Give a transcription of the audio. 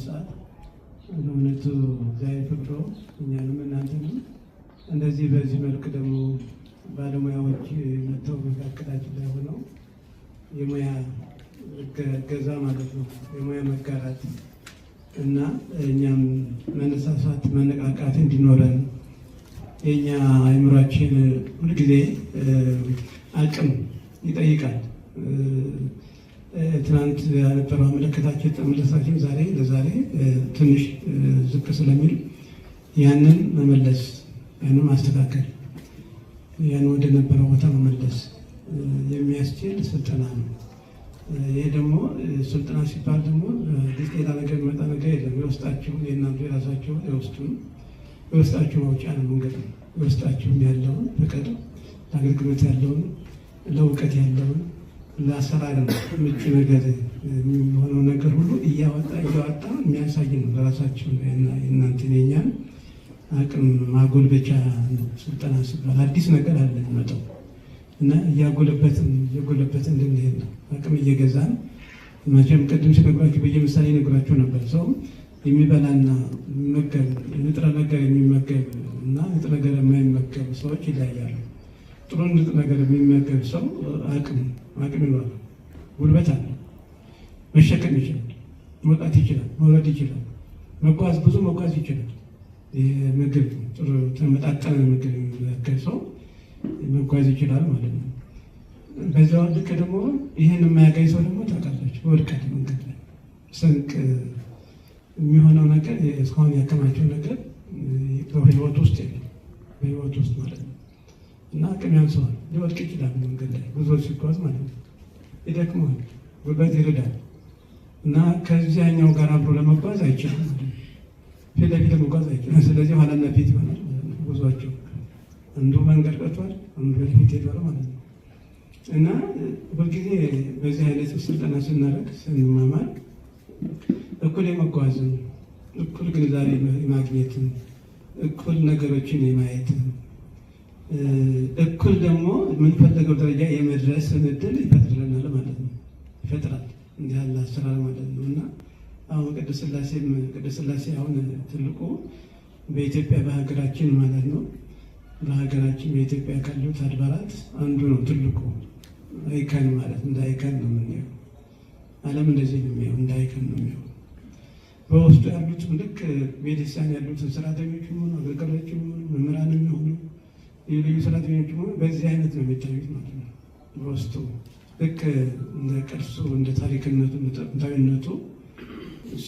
ሰዓት በእውነቱ እግዚአብሔር ፈቅዶ እኛንም እናንተንም እንደዚህ በዚህ መልክ ደግሞ ባለሙያዎች መጥተው መካከላችን ላይ ሆነው የሙያ እገዛ ማለት ነው፣ የሙያ መጋራት እና እኛም መነሳሳት መነቃቃት እንዲኖረን የኛ አእምሯችን ሁልጊዜ አቅም ይጠይቃል። ትናንት የነበረው አመለከታችን ተመለሳችን ዛሬ ለዛሬ ትንሽ ዝቅ ስለሚል ያንን መመለስ፣ ያንን ማስተካከል፣ ያን ወደ ነበረው ቦታ መመለስ የሚያስችል ስልጠና ነው። ይሄ ደግሞ ስልጠና ሲባል ደግሞ ሌላ ነገር የሚመጣ ነገር የለም። የውስጣችሁን የእናንተ የራሳችሁን የውስጡን የውስጣችሁ ማውጫ ነው መንገድ ነው። የውስጣችሁን ያለውን ፍቅር፣ ለአገልግሎት ያለውን፣ ለእውቀት ያለውን፣ ለአሰራር ምቹ ነገር የሚሆነው ነገር ሁሉ እያወጣ እያወጣ የሚያሳይ ነው። ለራሳችሁ የእናንተን የእኛን አቅም ማጎልበቻ ነው። ስልጠና ሲባል አዲስ ነገር አለ የሚመጣው እና እያጎለበትን እየጎለበትን እንድንሄድ ነው። አቅም እየገዛን መቼም ቅድም ሲነግሯችሁ በየምሳሌ ነግሯችሁ ነበር። ሰው የሚበላና የሚመገብ ንጥረ ነገር የሚመገብ እና ንጥረ ነገር የማይመገብ ሰዎች ይለያያሉ። ጥሩ ንጥረ ነገር የሚመገብ ሰው አቅም ይኖራል፣ ጉልበት አለ፣ መሸከም ይችላል፣ መውጣት ይችላል፣ መውረድ ይችላል፣ መጓዝ ብዙ መጓዝ ይችላል። ምግብ ጥሩ ተመጣጠነ ምግብ የሚመገብ ሰው መጓዝ ይችላል ማለት ነው። በዚያው ልክ ደግሞ ይህን የማያገኝ ሰው ደግሞ ታውቃላችሁ፣ ወድቃል መንገድ ላይ። ስንቅ የሚሆነው ነገር እስካሁን ያከማቸው ነገር በህይወት ውስጥ የለም፣ በህይወት ውስጥ ማለት ነው። እና አቅም ያንሰዋል፣ ሊወድቅ ይችላል መንገድ ላይ ብዙ ሲጓዝ ማለት ነው። ይደክመዋል፣ ጉልበት ይርዳል እና ከዚያኛው ጋር አብሮ ለመጓዝ አይችልም ማለት ነው። ፊት ለፊት ለመጓዝ አይችልም። ስለዚህ ኋላና ፊት ይሆናል ጉዟቸው። አንዱ መንገድ ቀጥቷል፣ አንዱ ወደፊት ሄዷል ማለት ነው። እና ሁልጊዜ በዚህ አይነት ስልጠና ስናደርግ ስንማማር እኩል የመጓዝን፣ እኩል ግንዛቤ የማግኘትን፣ እኩል ነገሮችን የማየትን፣ እኩል ደግሞ የምንፈለገው ደረጃ የመድረስን እድል ይፈጥርልናል ማለት ነው። ይፈጥራል እንዲህ ያለ አሰራር ማለት ነው። እና አሁን ቅድስት ሥላሴ አሁን ትልቁ በኢትዮጵያ በሀገራችን ማለት ነው፣ በሀገራችን በኢትዮጵያ ካሉት አድባራት አንዱ ነው። ትልቁ icon ማለት እንደ icon ነው የምናየው። ዓለም እንደዚህ ነው የሚያየው፣ እንደ icon ነው የሚያየው። በውስጡ ያሉትም ልክ ቤተክርስቲያን ያሉትን ሰራተኞች ሆኑ አገልጋዮች ሆኑ መምህራንም ሆኑ ልዩ ልዩ ሰራተኞች ሆኑ በዚህ አይነት ነው የሚታዩት ማለት ነው። በውስጡ ልክ እንደ ቅርሱ፣ እንደ ታሪክነቱ፣ እንደ ጥንታዊነቱ